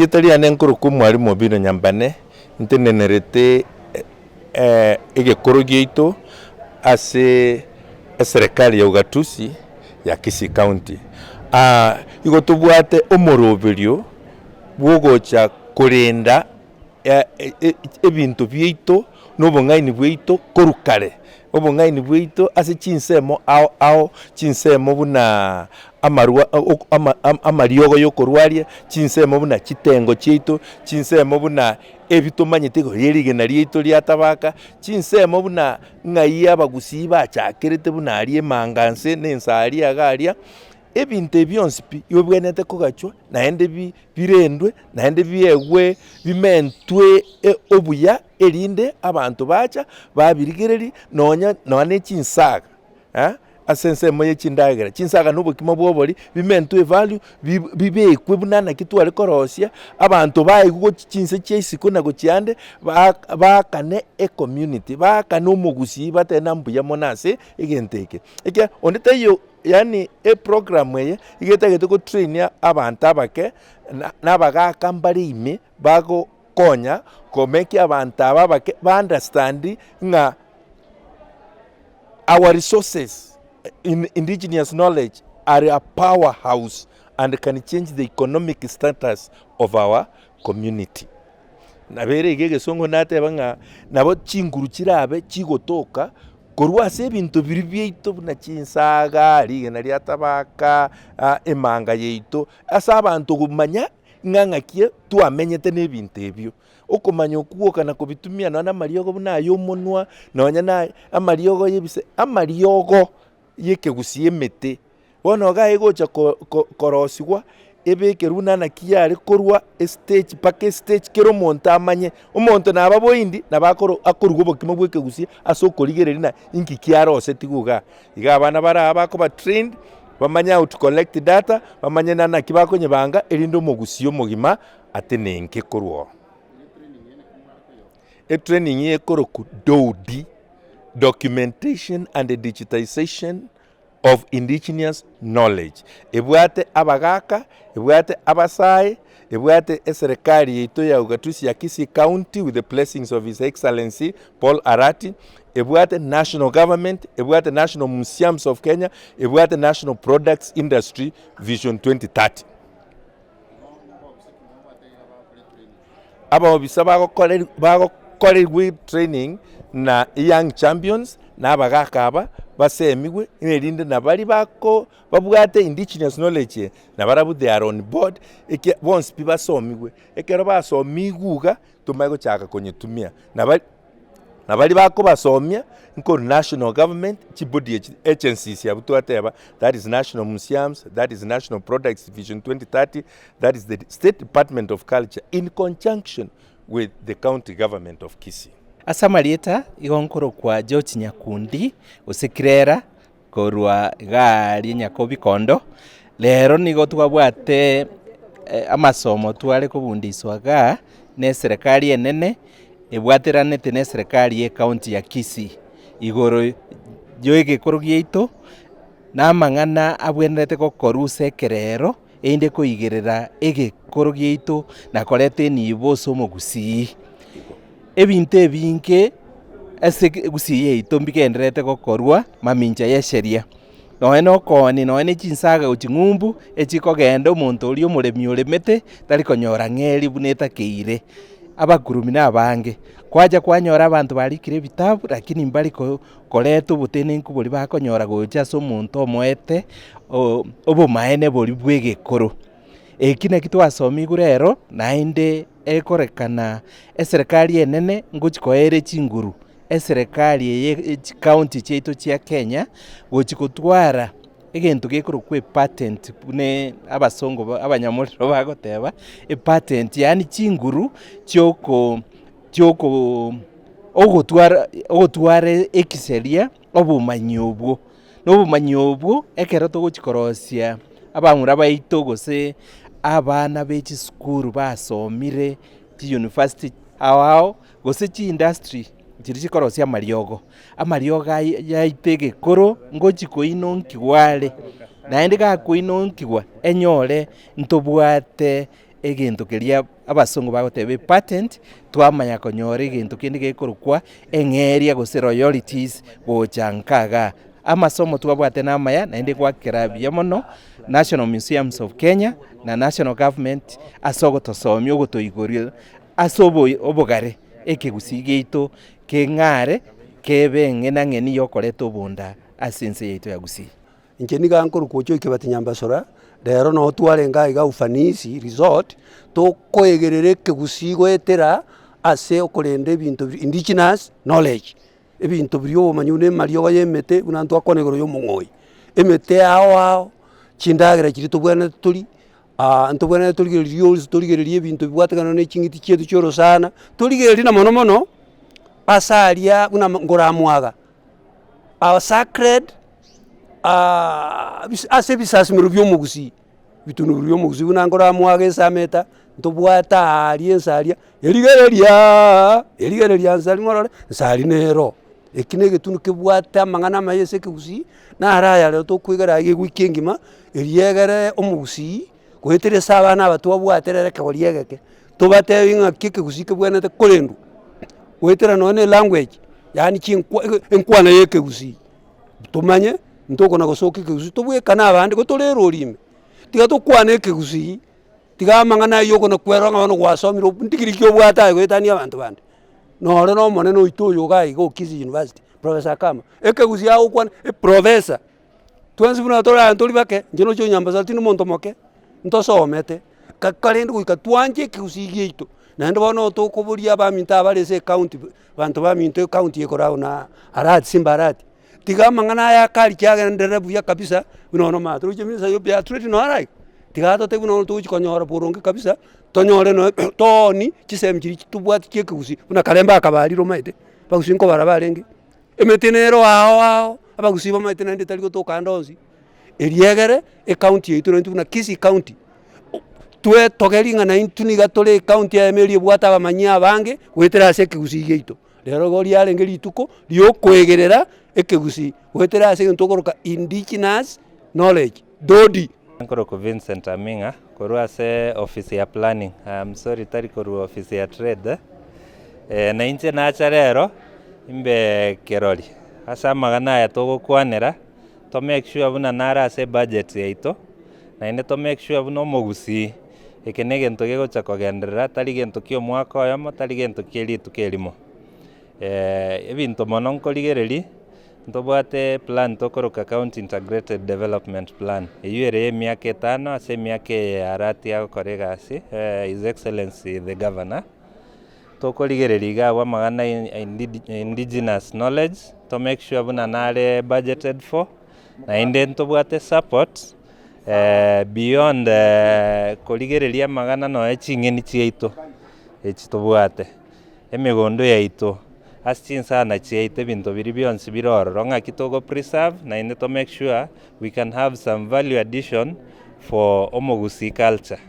Erieta riane nkorokwa Omwalimu Obino Nyambane, ntenenerete egekoro giaito ase eserekari ya ugatuzi ya Kisii County. Igo tobwate omoroberio bwogocha korenda ebinto biaito na obong'aini bwaito korwa kare. Obong'aini bwaito ase chinsemo ao ao, chinsemo buna amarwa amariogo ya okorwaria, chinsemo buna chitengo chiaito, chinsemo buna ebi tomanyete igoro ye rigena riaito ria tabaka, chinsemo buna ng'ai abagusii bachakerete buna aria emanga nse na ense aria iga aria, ebinto ebi bionsi pi, bibwenerete kogachwa naende bi birendwe naende biegwe bimentwe obuya erinde abanto bacha babirigereria nonya nonya ne chinsaga ase ensemo ye chindagera, chinsaga na obokima bwa obori bimentwe evalue bibekwe buna naki tware korosia, abanto baigwe gochia chinse chia isiko na gochia ande, baakane ecommunity, baakane omogusii batebe ng'a mbuya mono ase egento eke. Ekiagera onde taiyo yaani eprogram eye iga etagete gotrainia abanto abake na abagaka mbare ime bagokonya komake abanto aba abake ba understand ng'a our resources in indigenous knowledge are a power house and can change the economic status of our community. Nabo ere iga egesongo nateba ng'a nabo chinguru chirabe chigotoka korwa ase ebinto biria biaito buna chinsaga, rigena ria tabaka, emanga yaito, ase abanto komanya ng'a ng'aki twamenyete na ebinto ebio. Okomanya okwo gwoka na kobitumia nonya na amariogo buna aya omonwa, nonya na amariogo ya ebise, amariogo ya ekegusii emete. Bono iga egocha ko- ko- korosigwa, ebekerwe buna naki yare korwa estage mpaka estage kera omonto amanye, omonto naba boindi nabo akoro akoruga obokima bwa ekegusii ase okorigereria ng'a inki kiarosetigwe igaa. Iga abana bare aa bakoba trained, bamanye how to collect data, bamanye na naki bakonyebanga erinde omogusii omogima atenenke korwa oo. Etraining eye ekorokwa DOD, Documentation and Digitization of Indigenous Knowledge, ebwate abagaka, ebwate abasae, ebwate eserekari yaito ya ugatuzi ya Kisii County with the blessings of His Excellency Paul Arati, ebwate national government, ebwate National Museums of Kenya, ebwate National Products Industry Vision 2030. Abaobisa bagokoreri bagokorerwa etraining na Young Champions na abagaka aba basemigwe erinde nabaria bako babwate indigenous knowledge eye nabarabwo they are on board ekia bonsi pi basomigwe. Ekero basomigwe iga tomanye gochaka konyetumia nabari. Na baria bakobasomia nko national government chibody echi agencies abwo twateba that is national museums, that is national products vision 2030, that is the state department of culture in conjunction with the county government of Kisii. Ase amarieta igo nkorokwa George Nyakundi gose Kirera Korwa iga aria Nyakobikondo, rero nigo twabwate amasomo tware kobundiswa igaa na eserekari enene ebwateranete na eserekari ye county ya Kisii igoro ya egekoro giaito na amang'ana abwenerete gokorwa ase ekerero erinde koigerera egekoro giaito na koreta enibo ase omogusii. Ebinto ebinge ase egusii yaito mbigendererete gokorwa mamincha y'esheria, nonye na okooni nonye na chinsaga gochia ng'umbu, echikogenda omonto oria omoremi oremete tari konyora ng'eri buna etakeire. Abakurumi na abange, kwacha kwanyora abanto barikire ebitabu lakini mbari ko koreta obotenenku boria bakonyora gocha ase omonto omoete obomaene boria bwa egekoro. Eki naki twasomigwe rero, naende ekorekana eserekari enene ngochi koera chinguru eserekari eye chikaunti chiaito chia Kenya, gochi gotwara egento gekorokwa epatent buna abasongo abanyamorero bagoteba, epatent yaani chinguru chioko chioko ogotwara ogotwara ekisheria obomanyi obwo. Na obomanyi obwo ekero togochi korosia abamura baito gose abana be chisukuru basomire chiuniversity ao ao gose chiindustry chiria chikorosia amariogo, amariogo aya yaito egekoro ngochi koinonkigwa are, naende gakoinonkigwa enyore ntobwate egento keria. Abasongo bagoteba epatent, twamanya konyora egento kende gekorokwa eng'eria gose royalties gocha nka igaa. Amasomo twabwate namaya naende gwakera buya mono National Museums of Kenya na National Government ase ogotosomia ogotoigoria ase obogare ekegusii giaito keng'are kebe eng'enang'eni yokoreta obonda ase ense yaito ya Gusii. Inche niga nkorokwa Ochoy Kibati Nyambasora, rero noo twarenge aiga Ufanisi Resort, tokoegerera ekegusii goetera ase okorenda ebinto bi indigenous knowledge, ebinto biria obomanyi buna emariogo ya emete buna ntwakwana igoro ya omong'oi, emete ao ao, chindagera chiria tobwenerete torie, ntobwenerete torigererie orisi torigererie ebinto bibwatekana na ching'iti chiaito chia orosana, torigererie na mono mono, ase aria buna ngoramwaga. Our sacred ase ebisasimero bia omogusii, ebitunu biria bia omogusii buna nkoramwage esameta, ntobwate aaria ense aria, erigereria erigereria nsa aria morore, nsa aria nero. Eki na egetunu kebwate amang'ana amaya ase ekegusii, naro aya rero tokoigera aiga ewiki engima, eriegere omogusii, goetera ase abana aba twabwate rero ekegori egeke, tobatebi ng'aki ekegusii kebwenerete korendwa, goetera nonye na elanguage, yaani chinkwa enkwana ya ekegusii, tomanye ntokona gosoka ekegusii tobwekane abande ko tore erori ime, tiga tokwane ekegusii, tiga amang'ana aywo okona kwerora ng'a bono gwasomire ndigiri ki obwate aye goetania abanto bande. Nore na omonene oito oyo iga iga o Kisii University, Professor Akama, ekegusii agokwana, eprofessor. Twensi buna tore aa ntori bake, inche noche onyambasa tindi monto moke, ntosomete, korende goika twanche ekegusii giaito, naende bono tokoboria abaminto abare ase ecounty, banto baminto ecounty ekoragwa na Arati Simba Arati, tiga amang'ana aya akari agenderere buya kabisa, buna bono omanyete toroche eminsa ya obiatureti noro iga, tiga atotebi buna bono togochi konyora boronge kabisa, tonyore noe tooni chisemi chiria tobwate chia ekegusii, buna kare mbakabarire omanyete, abagusii nkobara barenge. Emete nero ao ao, abagusii bamaete naende etari gotoka ande onsi, eriegere ecounty yaito naintwe buna Kisii county, twetogerie ng'a naintwe niga tore ecounty eyemo eria ebwate abamanyi abange, goetera ase ekegusii giaito. Rero igo riarenge rituko riokoegerera ekegusii, goetera ase egento okoroka indigenous knowledge, dodi. Nkorokwa Vincent Aming'a, korwa ase ofisi ya planning, I'm sorry tari korwa ofisi ya trade, na inche nacha rero, imbe kerori, ase amang'ana aya togokwanera, to make sure buna nare ase ebudget yaito, naende to make sure buna omogusii, eke na egento gegocha kogenderera tari gento kia omwaka oyomo, tari gento kia rituko erimo. Ebinto mono nkorigereria, ntobwate plan tokoroka county integrated development plan, eywo ere ya emiaka etano ase emiaka eye ya Arati agokora egasi, his excellency the governor. Tokorigereria iga abwo amang'ana indigenous knowledge, to make sure buna nare budgeted for, naende ntobwate support beyond korigereria amang'ana nonye ching'eni chiaito echi tobwate, emegondo yaito, ase chinsana chiaito ebinto biria bionsi bire ororo ng'aki togo preserve naende to make sure we can have some value addition for omogusii culture.